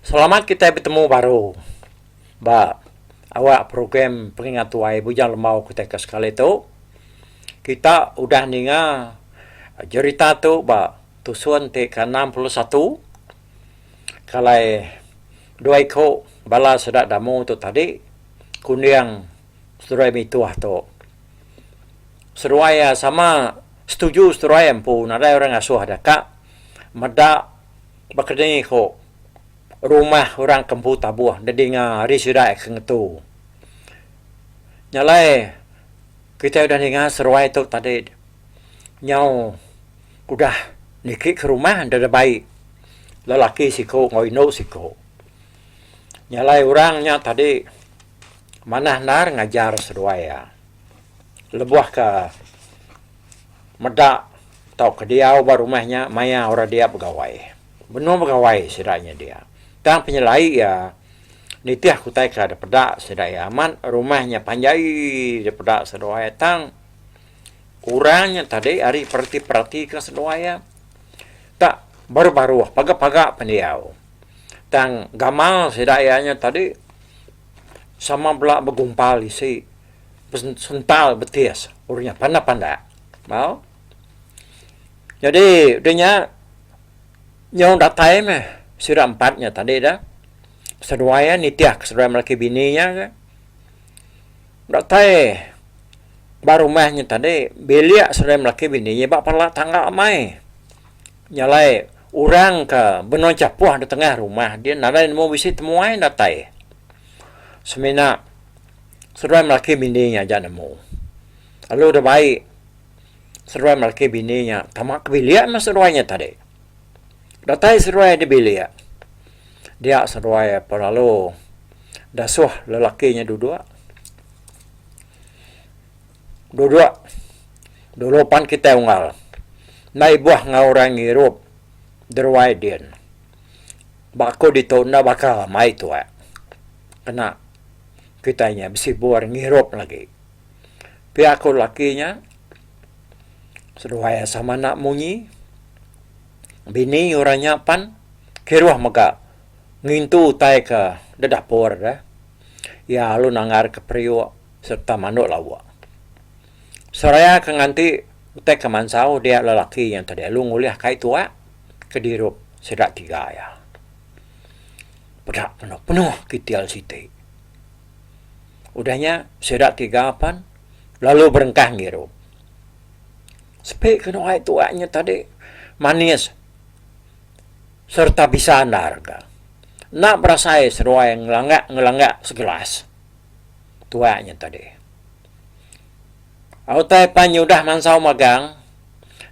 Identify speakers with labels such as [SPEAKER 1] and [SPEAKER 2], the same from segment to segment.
[SPEAKER 1] Selamat kitai betemu baru ba awak program Pengingat Tuai Bujang Lembau kitai ke sekali tu. Kita udah ninga jerita tu ba tusun ti ke 61 kalai dua iku bala sida damu tu tadi kunding seduai mituh tu. Seduai iya sama setuju seduai empu nadai orang ngasuh deka meda baka ni ku rumah orang ke empu tabuh dedinga ari sida ke ngetu. Nya alai kitai udah ninga seduai tu tadi nyau udah niki ke rumah enda dibai lelaki siku enggau indu siku. Nya alai orang nya tadi manah endar ngajar seduai iya. Lebuh ke meda tauka diau ba rumah nya maya orang dia begawai. Benung begawai sida nya dia. Tang penyelai iya nitih ke utai ke dipeda sida iya amat rumah nya panjai dipeda seduai tang orang nya tadi ari perati-perati ke seduai iya tak baruh-baruh paga-paga pendiau. Tang gamal sida iya nya tadi sama bela begumpal isi. Sental betis orang nya pandak-pandak. Mau. Jadi udah nya nyau datai meh sida empat nya tadi dah. Seduai iya nitih ke seduai melaki bini nya ke. Datai ba rumah nya tadi bilik seduai melaki bini nya ba pala tangga amai. Nya alai orang ke benung chapuh da tengah rumah dia nadai nemu bisi temuai datai. Semina Seduai melaki bini nya aja nemu. Lalu deh bai seduai melaki bini nya tama ke bilik meh seduai nya tadi. Datai seduai di bilik dia seduai pun lalu dasuh lelaki nya duduk. Duduk dulu pan kitai unggal enda ibuh enggau orang ngirup deruai din. Ba aku ditu enda baka mai tuak kena. Kitai nya bisi bor ngirup lagi. Pia ku laki nya seduai sama enda munyi bini orang nya pan kiruh mega ngintu utai ke da dapur deh. Iya lalu nanggar ke periuk sereta manuk lauk. Seraya ke nganti utai ke mansau dia lelaki nya tadi lalu ngulih kai tuak ke dirup sida tiga iya. Peda penuh penuh kitil siti. Udah nya sida tiga pan lalu berengkah ngirup. Sepi ke nuai tuak nya tadi manis sereta bisa endar ka. Enda berasai seduai ngelanggak ngelanggak segelas tuak nya tadi. Utai pan nya udah mansau magang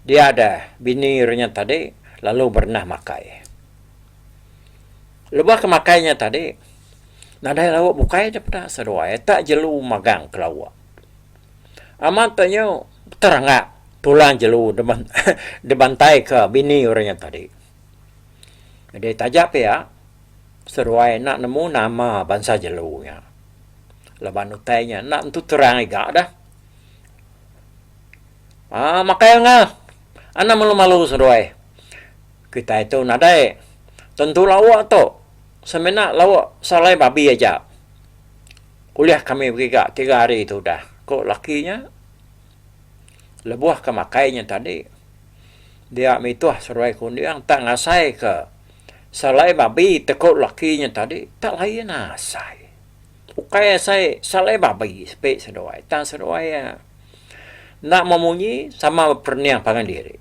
[SPEAKER 1] dia deh bini ira nya tadi lalu berenah makai. Lebuh ke makai nya tadi, nadai lauk bukai da peda seduai tak jelu magang ke lauk. Amat te nyu terangak tulang jelu dibantai ke bini orang nya tadi. Jadi taja pia seduai enda nemu nama bansa jelu nya. Laban utai nya enda tentu terang iga dah. Aaa makai anga anang malu-malu seduai. Kitai tu nadai tentu lauk tu semina lauk salai babi aja ulih kami begiga tiga hari tu udah, ku laki nya. Lebuh ke makai nya tadi dia mituh seruai kunding tak ngasai ke salai babi teku laki nya tadi tak lain asai. Ukai asai salai babi sepi seduai tang seduai iya enda memunyi sama beperening pangan diri.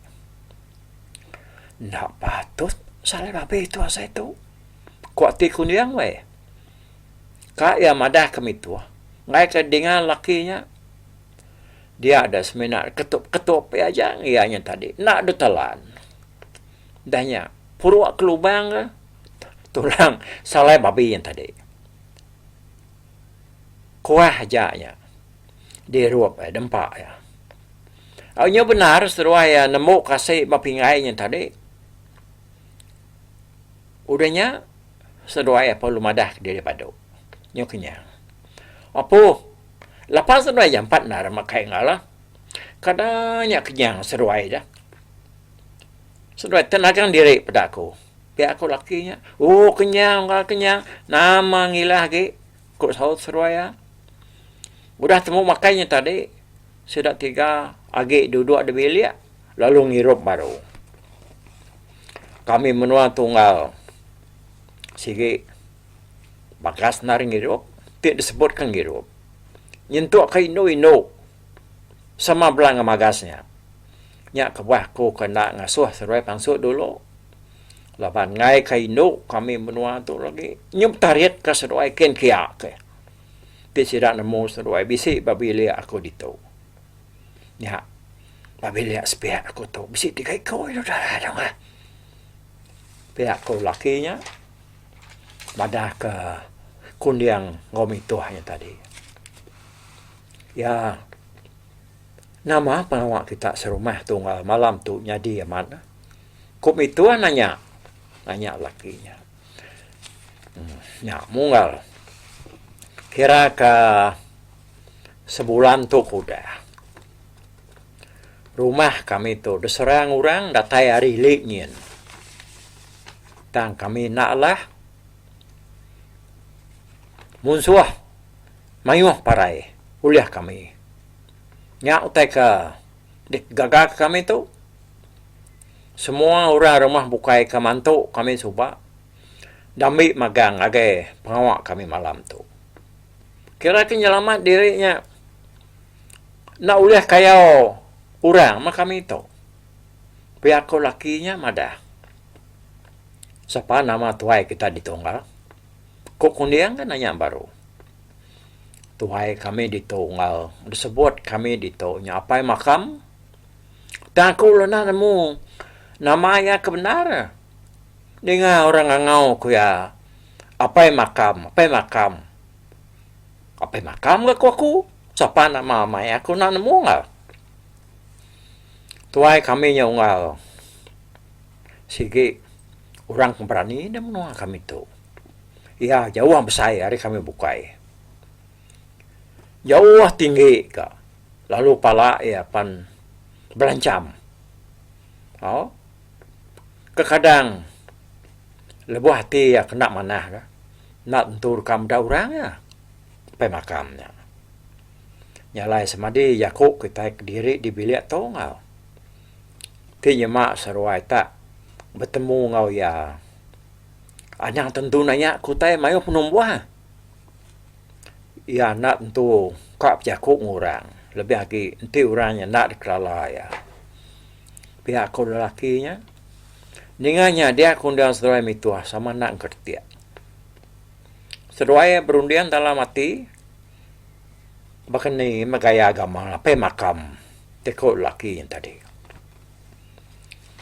[SPEAKER 1] Enda patut salai babi tu asai tu ku ati kunding weh. Ka iya madah ke mituh enggai ke dinga laki nya. Dia da semina ketup-ketup iya aja iya nya tadi enda deh telan. Dah nya puruk ke lubang ke tulang salai babi nya tadi. Kuah aja nya dirup iya dempa iya. Au nya bendar seduai iya nembu ke asi ba pinggai nya tadi. Udah nya seduai iya perlu madah kediri padu. Nyu kenyang. Apuh. Lepas seduai jampat endar makai enggau lah. Kada nya kenyang seduai dah. Seduai tenagang diri peda aku. Pia aku laki nya. Oh kenyang enggau kenyang. Nama ngilah agi ku saut seduai iya. Udah temu makai nya tadi sida tiga agi duduk di bilik lalu ngirup baru. Kami menua tunggal sigi. Bagas endar ngirup ti disebut ke ngirup. Nyentuk ke indu-indu sama bela enggau magas nya. Nya kebuah aku ke enda ngasuh seruai pansut dulu laban enggai ke indu kami menua tu lagi nyau betarit ke seduai kin kia ke. Ti sida nemu seduai bisi ba bilik aku ditu. Nya ba bilik sepiak aku tu bisi tiga iku indu dara dong. Pia ku laki nya. Madah ke kunding enggau mituh nya tadi. Iya nama pengawa kita serumah tu enggau malam tu nyadi amat. Ku mituh nanya, nanya laki nya. Nya munggal kira ka sebulan tu ke udah. Rumah kami tu diserang orang datai ari ili nyin. Tang kami enda alah munsuh mayuh parai ulih kami. Nya utai ke digaga ke kami tu. Semua orang rumah bukai ke mantu kami suba dambi magang ngagai pengawa kami malam tu. Kira ke nyelamat diri nya enda ulih kayau orang meh kami tu. Pia ku laki nya madah. Sapa nama tuai kita ditu enggau? Ku Kunding ke nanya baru. Tuai kami ditu enggau disebut kami ditu nya Apai Makam. Tang aku lalu nemu nama iya ke bendar. Ninga orang ngangau ku iya Apai Makam, Apai Makam. Apai Makam ga ku aku. Sapa nama amai aku enda nemu enggau. Tuai kami nya unggal. Sigi orang ke berani da menua kami tu. Iya jauh besai ari kami bukai. Jauh tinggi ka lalu pala iya pan berancam. Au kekadang lebuh ati iya kena manah ka enda tentu deka meda orang iya pai makam nya. Nya alai semadi jaku kitai kediri di bilik tu enggau. Ti nyema seruai tak betemu enggau iya. Anang tentu nanya ke utai mayuh penumbuh. Iya enda tentu ka bejaku enggau orang lebih agi enti orang nya enda dikelala iya. Pia ku lelaki nya, ninga nya dia ku undang seduai mituh sama enda engkeretik. Seduai berunding dalam ati baka ni meh gaya gamal apai makam. Ti ku lelaki nya tadi.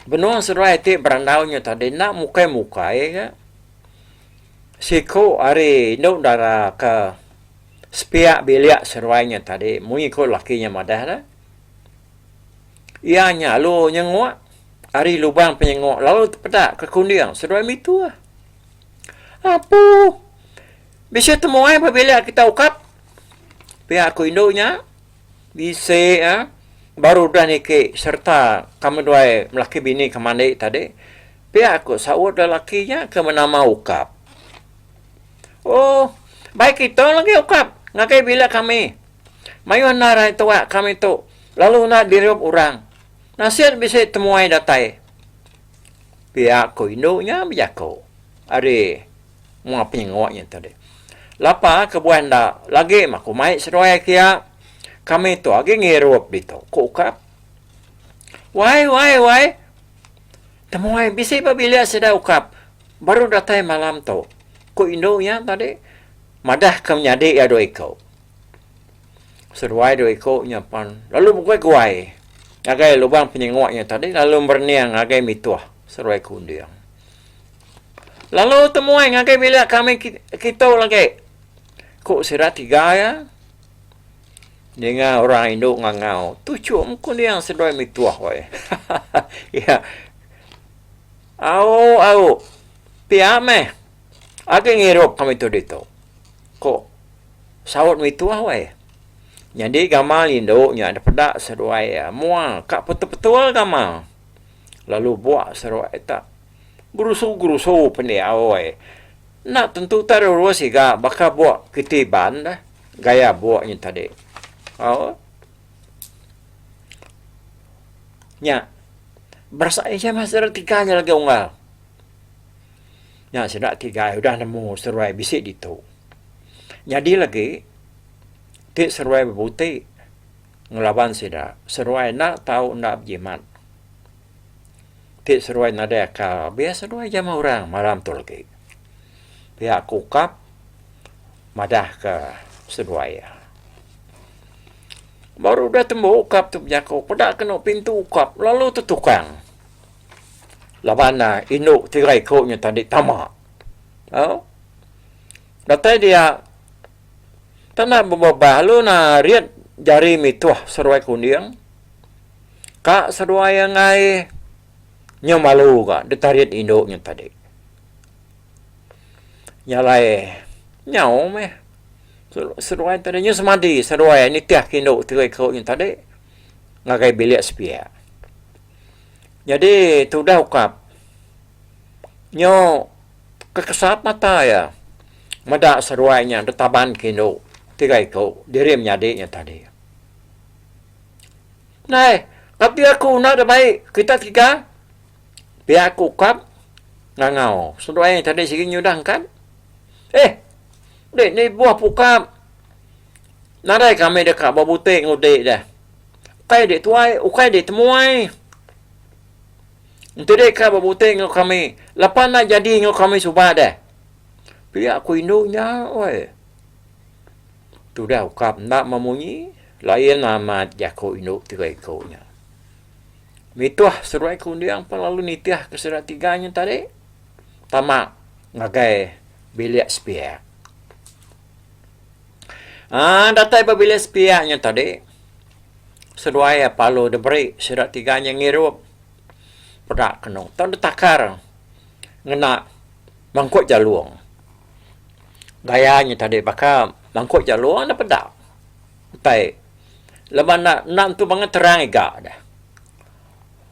[SPEAKER 1] Benung seduai ti berandau nya tadi enda mukai-mukai ga siku ari indu dara ke sepiak bilik seduai nya tadi munyi ku lelaki nya madah ne. Iya nya lalu nyenguk ari lubang penyenguk lalu tepeda ke kunding seduai mituh. Apu bisi temuai ba bilik kita ukap pia ku indu nya. Bisi ah baru udah niki sereta kami duai melaki bini ke mandi tadi pia ku saut lelaki nya ke benama Ukap. Oh bai kita lagi Ukap ngagai bilik kami. Mayuh endar ai tuak kami tu. Lalu enda dirup orang. Nasit bisi temuai datai. Pia ku indu nya bejaku ari mua penyenguk nya tadi. Lapa kebuah enda lagi mah ku mai seduai kia. Kami tu agi ngirup ditu, ku Ukap. Wai wai wai. Temuai bisi ba bilik sida Ukap baru datai malam tu, ku indu nya tadi madah ke menyadi iya dua iku. Seduai dua iku nya pan lalu beguai-guai ngagai lubang penyenguk nya tadi lalu merening ngagai mituh seduai ke unding. Lalu temuai ngagai bilik kami kitu lagi, ku sida tiga iya. Ninga orang indu ngangau, tuchum ku niang seduai mituh weh. Iya. Au au. Pia meh. Agi ngirup kami tu ditu. Ku saut mituh weh. Nyadi gamal indu nya dipeda seduai iya mua ka petul-petul gamal. Lalu buk seduai tak gerusu-gerusu pendiau weh. Enda tentu tak rurus iga baka buk kiti iban deh. Gaya buk nya tadi. Au. Nya. Berasai iya meh sida tiga nya lagi unggal. Nya sida tiga udah nemu seruai bisi ditu. Nyadi lagi ti seruai bebuti ngelaban sida, seruai enda tau enda bejimat. Ti seruai nadai akal biar seruai jamah orang malam tu lagi. Pia ku ukap madah ke seduai iya. Baru udah tembu ukap tu bejaku peda kenu pintu ukap lalu tetukang laban ne indu tiga iku nya tadi tama. Au datai dia tanda bebebah lalu narit jari mituh seduai kunding ka seduai enggai nyau malu ga ditarit indu nya tadi. Nya alai nyau meh seduai tadi nyu semadi seduai nitih ke indu ti iku nya tadi ngagai bilik sepiak. Nyadi tudah ukap nyu kekesap mata iya meda seduai nya ditaban ke indu tiga iku diri menyadi nya tadi. Nai kati aku enda da bai kita tiga. Pia ku ukap ngangau seduai tadi sigi nyudah engkat. Eh dek ni buah pukap nadai kami deka bebuti ngudi deh. Ukai dek tuai ukai dek temuai. Enti dek ka bebuti enggau kami lepa enda jadi enggau kami suba deh. Pia ku indu nya weh. Tudah ukap enda memunyi lain amat jaku indu tiga iku nya. Mituh seduai ke unding pun lalu nitih ke sida tiga nya tadi tama ngagai bilik sepiak. Aaa datai ba bilik sepiak nya tadi seduai iya parlu diberi sida tiga nya ngirup peda kenu tau ditakar ngena mangkuk jalung. Gaya nya tadi baka mangkuk jalung ne peda utai. Laban enda enda entu bangat terang iga deh.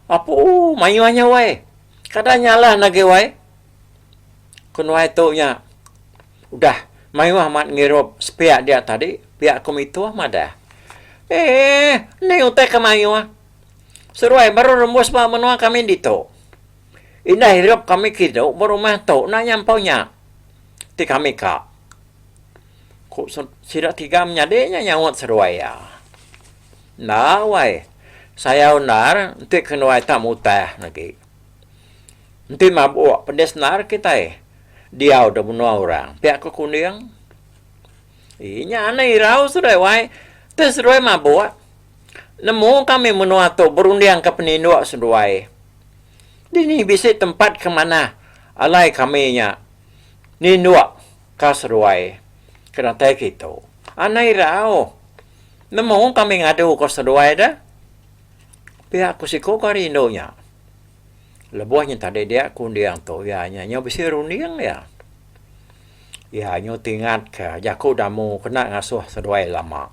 [SPEAKER 1] Apu mayuh nya wai. Kada nyalah ne agi wai. Ku nuai tu nya udah mayuh amat ngirup sepiak dia tadi pia ku mituh madah. Eeh ni utai ke mayuh. Seruai baru rembus ba menua kami ditu. Indah irup kami kitu ba rumah tu enda nyampau nya ti kami ka. Ku sida tiga menyadi nya nyaut seduai iya. Enda wai. Sayau endar enti kenuai tak mutah agi. Enti mabuk pedis endar kitai diau da menua orang pia ku Kunding. Ii nya anang irau seduai wai. Enti seduai mabuk nemu kami menua tu berundingka peninduk seduai. Dini bisi tempat ke manah alai kami nya ninduk. Ka seduai ke datai kitu. Anai irau. Nemu kami ngadu ka seduai deh. Pia ku siku ke ari indu nya. Lebuh nya tadi dia ku unding tu iya nya nyau bisi runding iya. Iya nyu tingat ka jaku damu kena ngasuh seduai lama.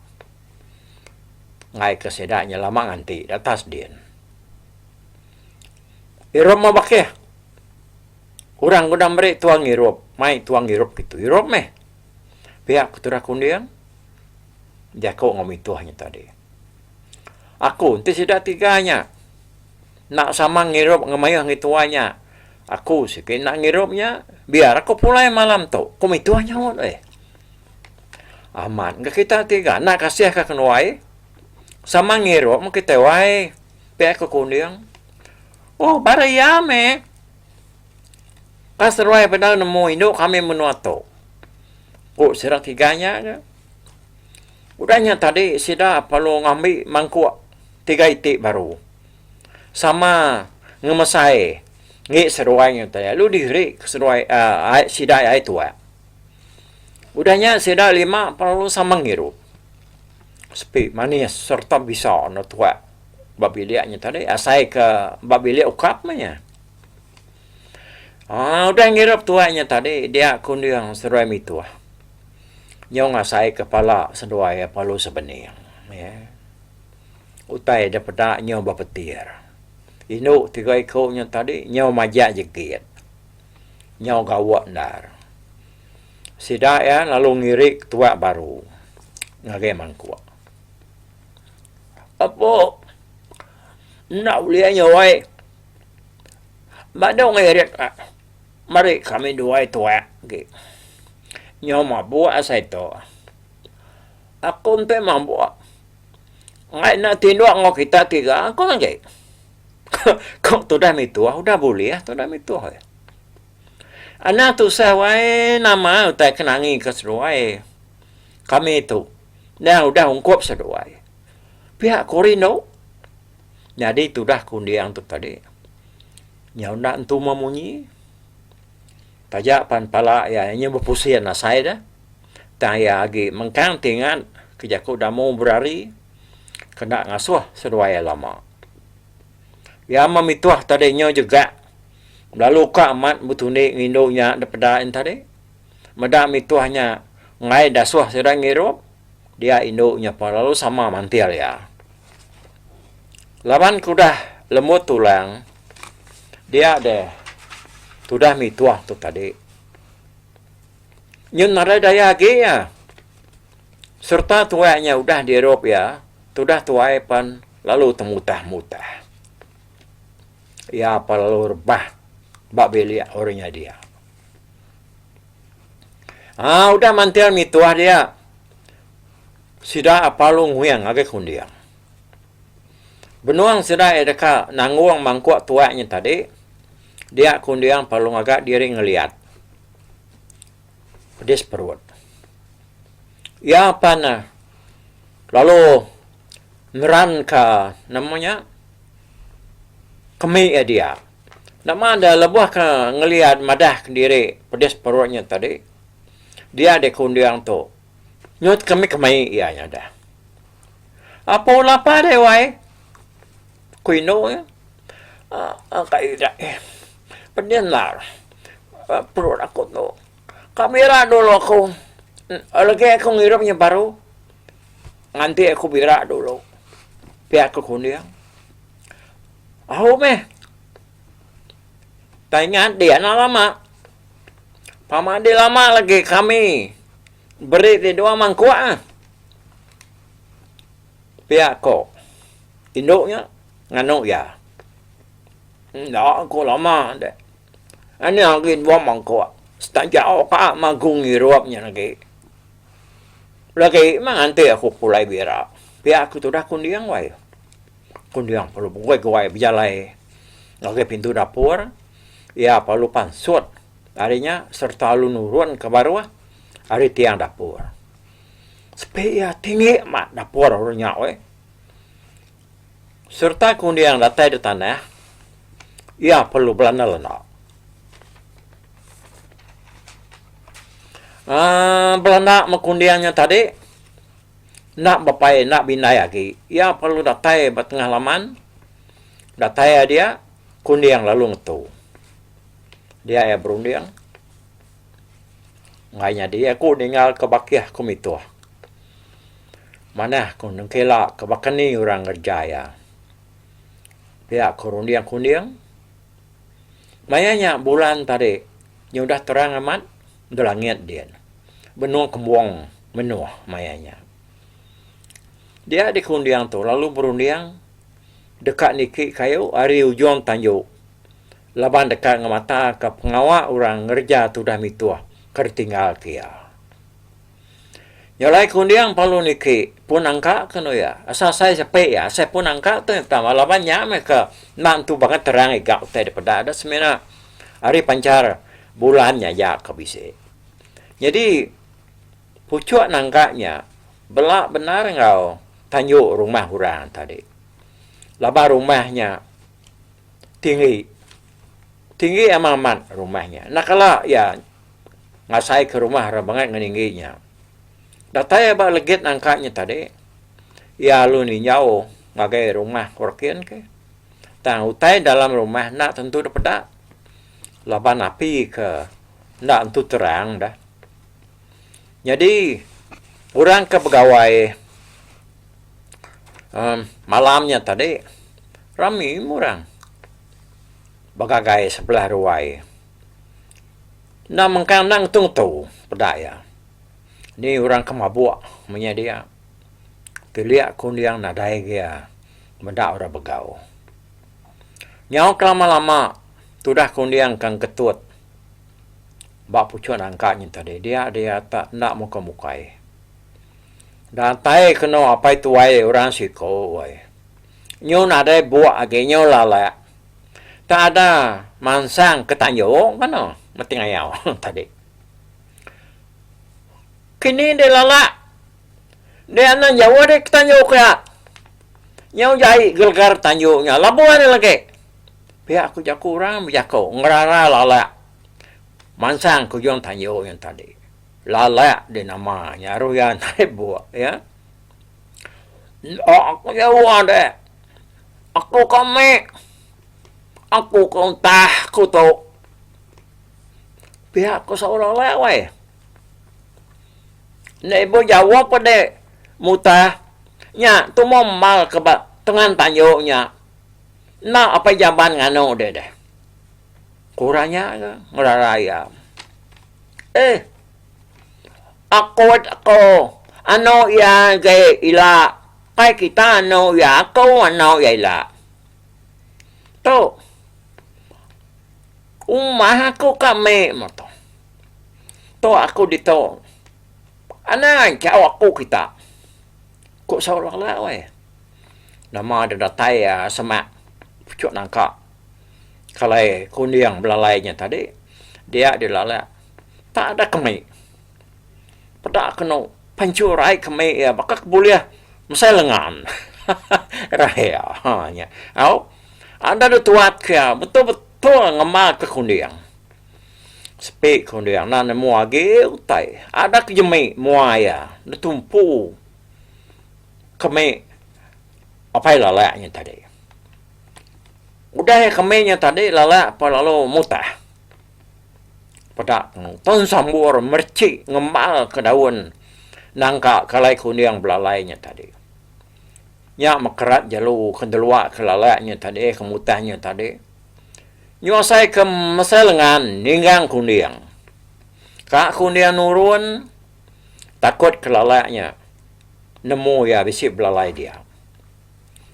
[SPEAKER 1] Enggai ke sida nya lama nganti datas din. Irup meh bakih. Orang ke udah meri tuang ngirup, mai tuang ngirup kitu. Irup meh. Pia ku Tudah Kunding, jaku enggau mituh nya tadi. Aku enti sida tiga nya enda sama ngirup ngemayuh ngi tuai nya. Aku sigi enda ngirup nya biar aku pulai malam tu, ku mituh nyaut eh. Amat ga kita tiga enda kasih ka kenuai. Sama ngirup meh kitai wai pia ku Kunding. Oh bara iya meh. Ka seruai bendar nemu indu kami menua tu. Ku sida tiga nya ga. Udah nya tadi sida perlu ngambi mangkuk tiga iti baru. Sama ngemesai ngi seduai nya tadi lalu diri ke seduai aaa sida ai tuak. Udah nya sida lima perlu sama ngirup. Sepi manis sereta bisa enda tuak ba bilik nya tadi asai ke ba bilik ukap meh nya. Aaa udah ngirup tuak nya tadi dia kunding seduai mituh. Nyau ngasai ke pala seduai iya perlu sebening. Utai da peda nyau bepetir. Indu tiga iku nya tadi nyau majak jegit. Nyau gawa endar. Sida iya lalu ngiri tuak baru ngagai mangkuk. Apo enda ulih nya wai. Badu ngirit meri kami duai tuak agi. Nyau mabuk asai tu. Aku enti mabuk enggai enda tinduk enggau kita tiga ku agi. Ku tudah mituh udah bulih tudah mituh. Anang tusah wai nama utai ke nangi ke seduai kami tu endang udah ungkup seduai. Pia ku rindu nyadi tudah ku unding tu tadi nyau enda entu memunyi taja pan pala iya nyu bepusin asai deh tang iya agi mengkang ti ingat ke jaku damu berari kena ngasuh seduai iya lama. Iya memituh tadi nyu jegak Lalu ka amat betundi ngindu nya da peda en tadi. Meda mituh nya enggai dasuh sida ngirup dia indu nya pun lalu sama mantil iya. Laban ke udah lembut tulang dia deh tudah mituh tu tadi. Nyun nadai daya agi iya. Sereta tuai nya udah dirup iya tudah tuai pen lalu temutah-mutah. Iya pa lalu rebah ba bilik orang nya dia. Aa udah mantil mituh dia sida apa lalu nguing ngagai kunding. Benung sida iya deka nanggung mangkuk tuak nya tadi dia kunding perlu ngaga diri ngeliat pedis perut. Iya pan lalu neranka nama nya kemi iya dia. Nama da lebuh ke ngeliat madah kediri pedis perut nya tadi dia deka unding tu nyut kemi kemi iya nya dah. Apo lapa deh wai ku indu iya aaa kai ida eh pedis endar perut aku tu. Ka bira dulu aku legi aku ngirup nya baru. Nganti aku bira dulu pia ku Kunding. Au meh. Tai ingat dia enda lama. Pama di lama lagi kami beri ti dua mangkuk ah. Pia ko indu nya nganu iya. Enda ku lama deh. Anih agi dua mangkuk setajau ka magu ngirup nya lagi. Lagi meh nganti aku pulai bira. Pia aku tudah kunding wai. Kunding perlu beguai-guai bejalai ngagai pintu dapur. Iya perlu pansut ari nya sereta lalu nurun ke baruh ari tiang dapur. Sepi iya tinggi amat dapur orang nya weh. Sereta kunding datai da tanah iya perlu belanda-landa. Aaa belanda meh kunding nya tadi enda bepai enda bindai agi. Iya perlu datai ba tengah laman datai iya dia kunding lalu ngetu. Dia iya berunding enggai nyadi aku ninggal ke bakih ku mituh. Manah ku nengkila ke baka ni orang ngereja iya. Pia ku runding kunding. Maya nya bulan tadi nya udah terang amat da langit din. Benung kembung menuh maya nya. Dia di Kunding tu lalu berunding deka niki kayu ari ujung tanju laban deka ngemataka pengawa orang ngereja tudah mituh ke ditinggalka iya. Nya alai Kunding perlu niki pun angka ke anu iya. Asal asai sepi iya asai pun angka tu tama laban nya meh ke enda entu bangat terang iga utai dipeda da semina ari panchar bulan nya aja ke bisi. Nyadi puchuk nangka nya bela bendar enggau tanju rumah orang tadi. Laban rumah nya tinggi. Tinggi amat amat rumah nya. Enda kala iya ngasai ke rumah ra bangat ngeninggi nya. Datai ba legit nangka nya tadi iya lalu ninjau ngagai rumah orang kin ke. Tang utai dalam rumah enda tentu dep peda laban api ke enda tentu terang dah. Nyadi orang ke begawai uhh malam nya tadi rami meh orang begagai sebelah ruai. Enda mengkang enda ngetu ngetu peda iya. Ni orang ke mabuk menya dia. Tilik ku ending nadai agi iya meda orang begau. Nyau ke lama lama tudah ku ending ke engketut ba puchuk nangka nyin tadi dia dia tak enda muka mukai. Datai kenu apai tuai orang siku ai. Nyu nadai buk agi nyu lalak. Tak ada mansang ke tanjung kenu meti ngayau tadi. Kini deh lalak. Deh anang jauh deh ke tanjung ke. Nyau jai gelegar tanjung nya labuh deh lagi. Pia ku jaku orang bejaku ngerara lalak mansang ke ujung tanjung nya tadi. Lalak deh nama nya aruh iya nadai buk iya. Enda aku jauh deh. Aku ke mik. Aku ke untah ku tu. Pia ku saut lalak weh. Enda ibuh jauh pun deh mutah. Nya tumu mal ke ba tengan tanju nya. Enda apai jaban nganu deh deh. Ku orang nya ke ngerara iya. Eh. Aku aku anu iya agi ila kai kita anu iya aku anu iya ila. Tu umah aku ka meh tu. Tu aku ditu. Anang anchau aku kita. Ku Saul Lala weh. Nama deh datai iya semak puchuk nangka kalai kunding belalai nya tadi dia dilalak tak ada kemi. Peda kenu panchur ai kemi iya baka ke bulih mesai lengan. Raya nya. Au anda deh tuat ke iya betul betul ngemar ke kunding. Sepi ku dia enda nemu agi utai. Ada ke jemi mua iya ditumpu kemi apai lalak nya tadi. Udah iya kemi nya tadi lalak pa lalu mutah. Peda tun sambur merchi ngembal ke daun nangka ke alai kuning belalai nya tadi. Nya mekerat jelu ke delua ke lalak nya tadi ke mutah nya tadi. Nyu asai ke mesai lengan ninggang kunding. Ka kunding nurun takut ke lalak nya nemu iya bisi belalai dia.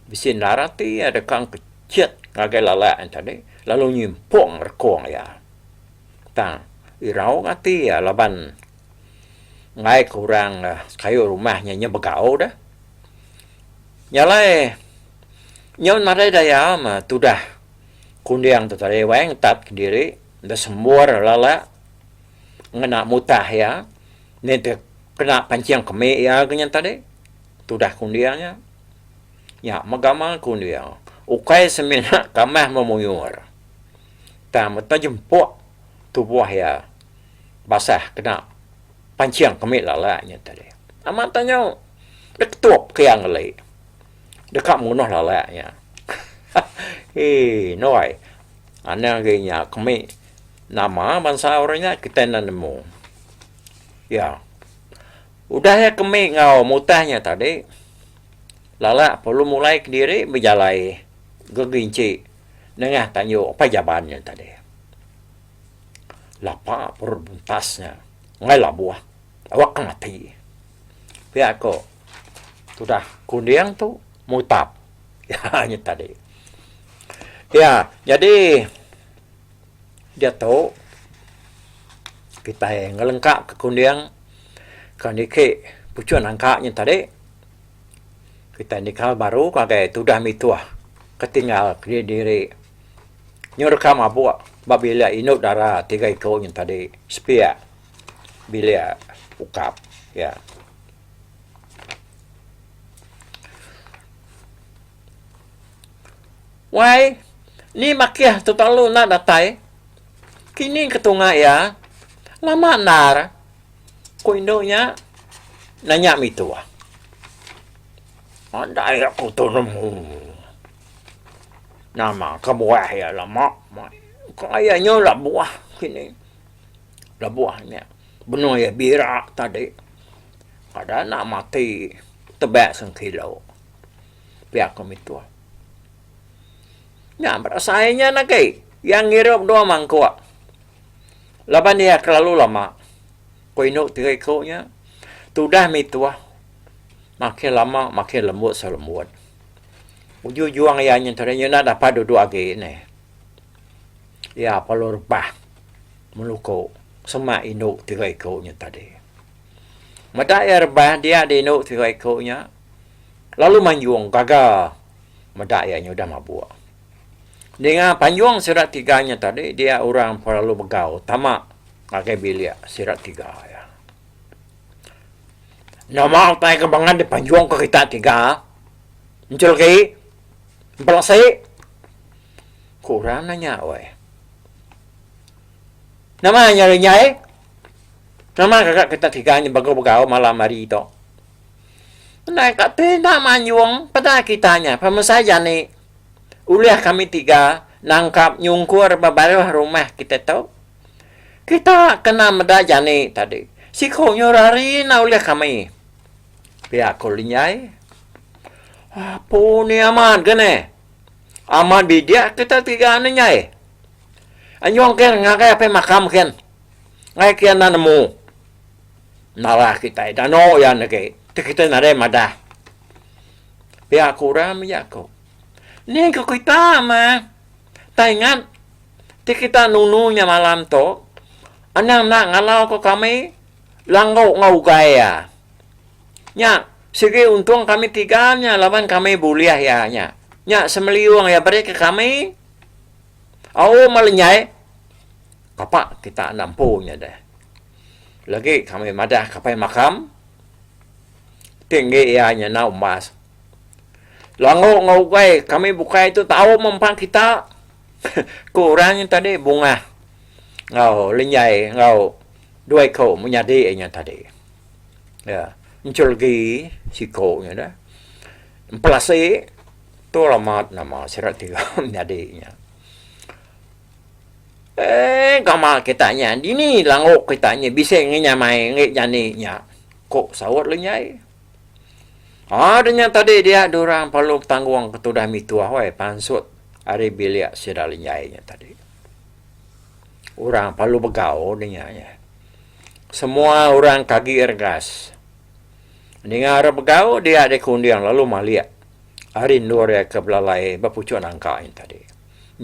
[SPEAKER 1] Bisi endar ati iya deka engkechit ngagai lalak nya tadi lalu nyimpung rekung iya. Tang irau ati iya laban enggai ke orang sekayu rumah nya nya begau deh. Nya alai nyau nadai daya meh tudah. Kunding tu tadi wai ngetat kediri enda sembur lalak ngena mutah iya nitih kena pancing kemi iya ke nya tadi tudah kunding nya. Nya meh gamal kunding ukai semina kamah memuyur tang meh tejempuk tubuh iya basah kena pancing kemi lalak nya tadi. Amat tanyu diketup ke iya ngeli. Deka munuh lalak nya. Hee noi. Anang agi nya kemi nama bansa orang nya kitai enda nemu. Ya. Udah iya kemi enggau mutah nya tadi lalak perlu mulai kediri bejalai geginchi nengah tanju apai jaban nya tadi. Lapa perut buntas nya enggai labuh awak ke mati. Pia ko. Tudah kunding tu mutap. Iya nya tadi. Iya nyadi diatu kitai ngelengka ke kunding ke niki puchun angka nya tadi kitai nikal baru ngagai tudah mituh ke tinggal kediri nyereka mabuk ba bilik indu dara tiga iku nya tadi sepiak bilik ukap iya. Wai, ni makih tu telu enda datai. Kini ke tunga iya, lama endar, ku indu nya nanya mituh. Nadai aku tu nemu. Nama kebuah iya lama. Ka iya nyu labuh kini. Lebuh nya benung iya bira tadi kada enda mati tebak sengkilo pia ku mituh. Nya berasai nya agi iya ngirup dua mangkuk laban iya kelalu lama ku indu tiga iku nya tudah mituh makin lama makin lembut selembut. Ujung ujung iya nya tadi nya enda dapat duduk agi neh. Iya perlu rebah meluku semak indu tiga iku nya tadi. Meda iya rebah dia di indu tiga iku nya lalu manjung gaga meda iya nya udah mabuk. Ninga panjung sida tiga nya tadi dia orang perlu begau tama ngagai bilik sida tiga iya. Nama utai ke bangat dipanjung ke kita tiga enchulgi empelasi. Ku orang nanya weh. Nama nya rinyai? Nama gaga kita tiga nya begau-begau malam hari tu? Ndai ka ti enda manjung peda kita nya pemesai jani ulih kami tiga nangkap nyungkur ba baruh rumah kita tu. Kita kena meda jani tadi. Siku nyu rari enda ulih kami. Pia ku Linyai. Apu ni amat ke neh. Amat bidik kita tiga ne nyai. Anjung kin ngagai apai makam kin. Ngai kin enda nemu. Nara kitai danu iya negi ti kitai nadai madah. Pia ku orang mija ku. Ni ku kita mah. Tai ingat ti kita nunu nya malam tu anang enda ngalau ku kami langgu enggau ugai iya. Nya, sigi untung kami tiga nya laban kami bulih iya nya. Nya semeliung iya beri ke kami. Au melenyai kapa kita enda empu nya deh. Lagi kami madah ke apai makam ti enggi iya nya enda umbas. Langgu enggau ugai kami bukai tu tau mempa kita ku orang nya tadi bungah enggau lenyai enggau dua iku menyadi inya tadi. Ya, enchulgi siko nya dah. Empelasi tu amat nama sida tiga menyadi nya. Eee gamal kita nya dini langok kita nya bisi ngenyamai ngi jani nya ku saut lenyai. Haa nya tadi dia orang perlu betanggung ke tudah mituh weh pansut ari bilik sida lenyai nya tadi. Orang perlu begau nya nya. Semua orang ke agi regas. Ninga orang begau dia dikunding lalu malik ari endur iya ke belalai ba puchuk nangka nya tadi.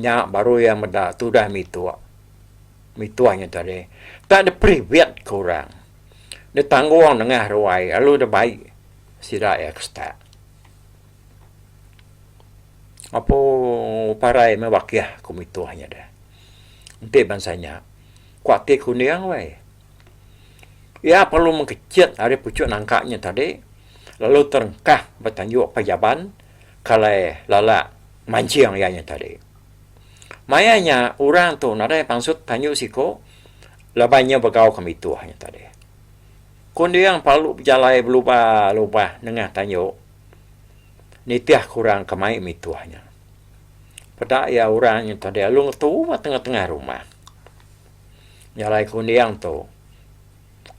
[SPEAKER 1] Nya baru iya meda tudah mituk. Mituh nya tadi tak diperibit ke orang. Ditanggung nengah ruai lalu dibai sida iya ke setak. Apo parai meh bakih ku mituh nya deh. Enti bansa nya. Ku ati kunding weh. Iya perlu mengkechit ari puchuk nangka nya tadi lalu terengkah ba tanjuk pejaban ke alai lalak manching iya nya tadi. Maya nya orang tu nadai pansut tanju siku laban nya begau ke mituh nya tadi. Kunding perlu bejalai belubah lubah nengah tanju nitih ke orang ke mai mituh nya. Peda iya orang nya tadi lalu ngetu ba tengah-tengah rumah. Jalai kunding tu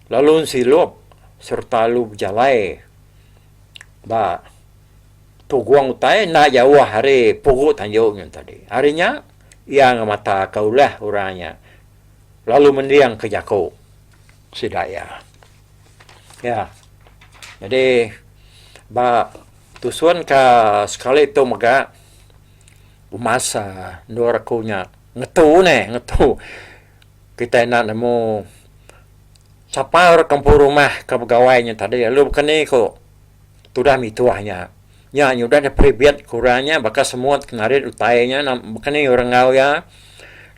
[SPEAKER 1] lalu nsilup sereta lalu bejalai ba tugung utai enda jauh ari pugu tanju nya tadi. Ari nya iya ngemataka ulah orang nya lalu mendingka jaku sida iya. Iya. Jadi. Ba tusun ka sekali tu mega umas endur aku nya ngetu neh ngetu kitai enda nemu sapa orang ke empu rumah ke begawai nya tadi lalu baka ni ku tudah mituh nya. Nya nyudah deh peribit ku orang nya baka semut ke narit utai nya baka ni orang enggau iya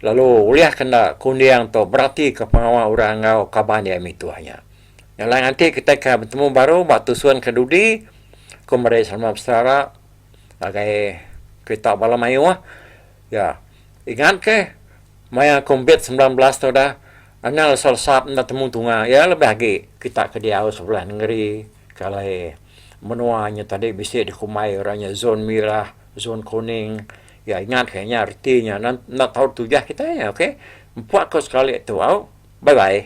[SPEAKER 1] lalu ulih ke enda kunding tu beratika pengawa orang enggau kaban iya mituh nya. Nya alai nganti kitai ke betemu baru ba tusun ke dudi ku meri selamat beserara ngagai kita bala mayuh ya. Ingat ke maya covid 19 tu dah anang lesap lesap enda temu tunga iya lebih agi kita ke diau sebelah nengeri ke alai menua nya tadi bisi dikumbai orang nya zon mirah zon kuning ya ingat ke nya reti nya enda tau tujah kitai okay. Empa ku sekali tu au. Bye bye.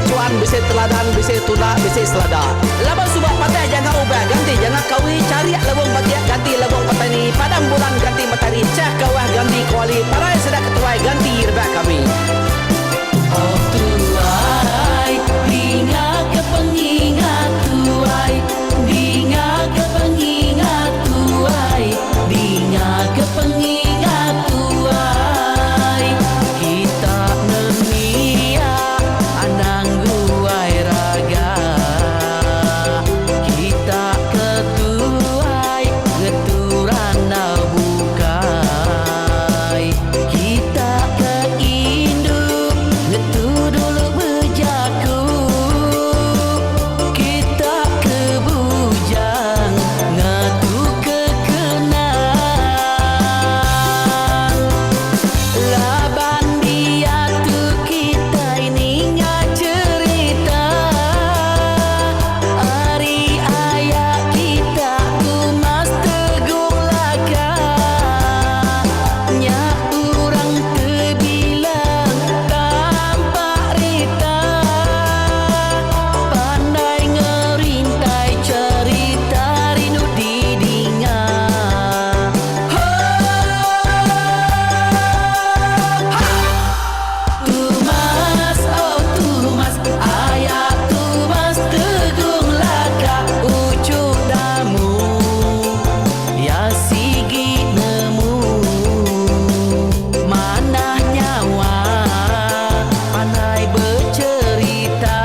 [SPEAKER 2] Chuan, bisi teladan, bisi tunda, bisi selada. Laban suba patah janga ubah ganti janga kawi, charik lebung batik ganti lebung petani, padang bulan ganti matahari, chah kawah ganti kuali, parai sida ketuai ganti rebak kami. Oh tuai, dinga ke pengingat tuai, dinga ke pengingat tuai, dinga ke pengingat tuai. Kita nembiak. Anang guai raga kita ke tuai ngetu randau bukai. Kita ke indu ngetu dulu bejaku. Kita ke bujang ngetu ke kenang. Laban diatu kitai ninga cherita ari aya kita Tumas Tegung Laka. Nya urang tebilang tampak rita pandai ngerintai cherita rindu didinga. Tumas oh Tumas aya Tumas Tegung Laka uchu damu ya sigi nemu manah nyawa pandai becerita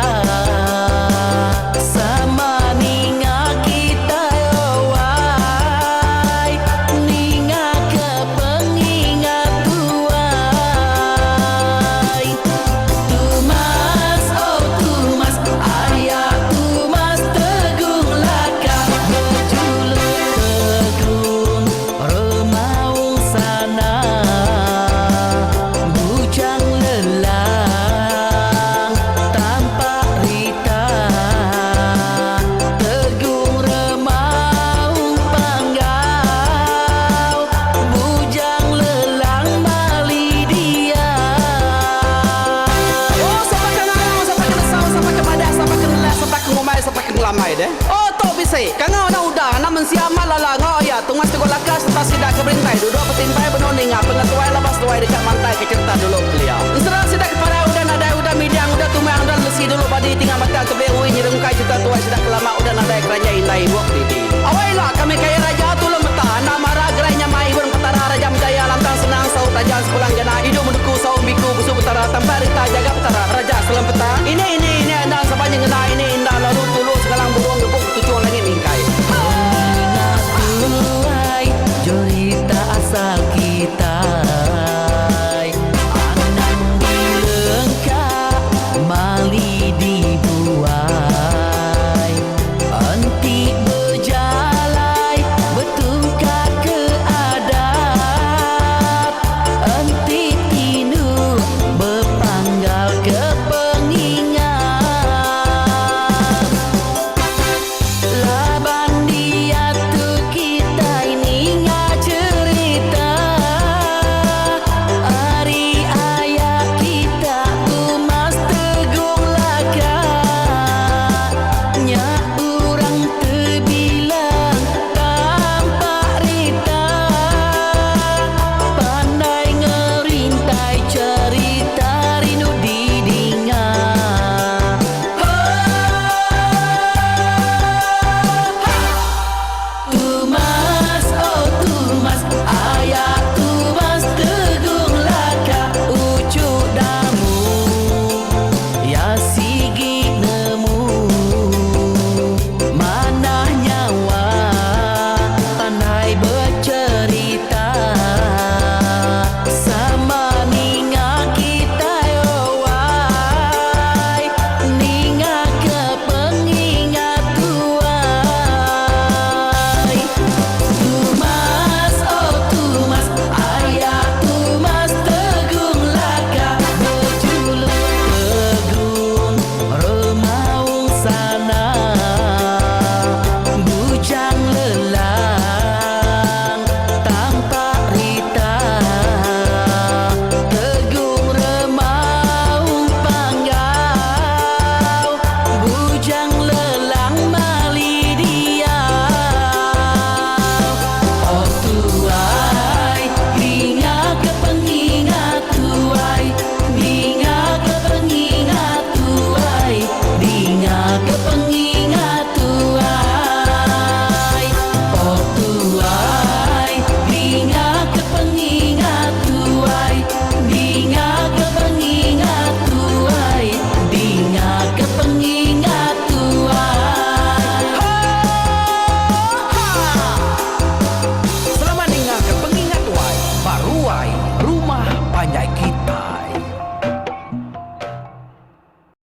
[SPEAKER 2] sama ninga kitai owai ninga ke pengingat tuai. Tumas oh Tumas aya Tumas Tegung Laka bejuluk Tegung Remaung Sana Bujang Lelang tampak rita Tegung Remaung Panggau Bujang Lelang Mali dia. Oh sapa ke ngarau sapa ke nesau sapa ke madah sapa ke nelak sapa ke ngumbai sapa ke ngelamai deh. Oh tu bisi kangau enda udah enda mensia amat lala enggau iya tungas teguh laka sereta sida ke berintai duduk betimpai benung ninga pengetuai lepas tuai deka mantai ke cherita dulu kelia. Ensera sida ke parai udah nadai udah midang udah tumang udah lesi dulu badi tinggal batang tebing ui nyerungkai cherita tuai sida ke lama udah nadai keranjai indai ibuk didi. Awai ila kami kaya.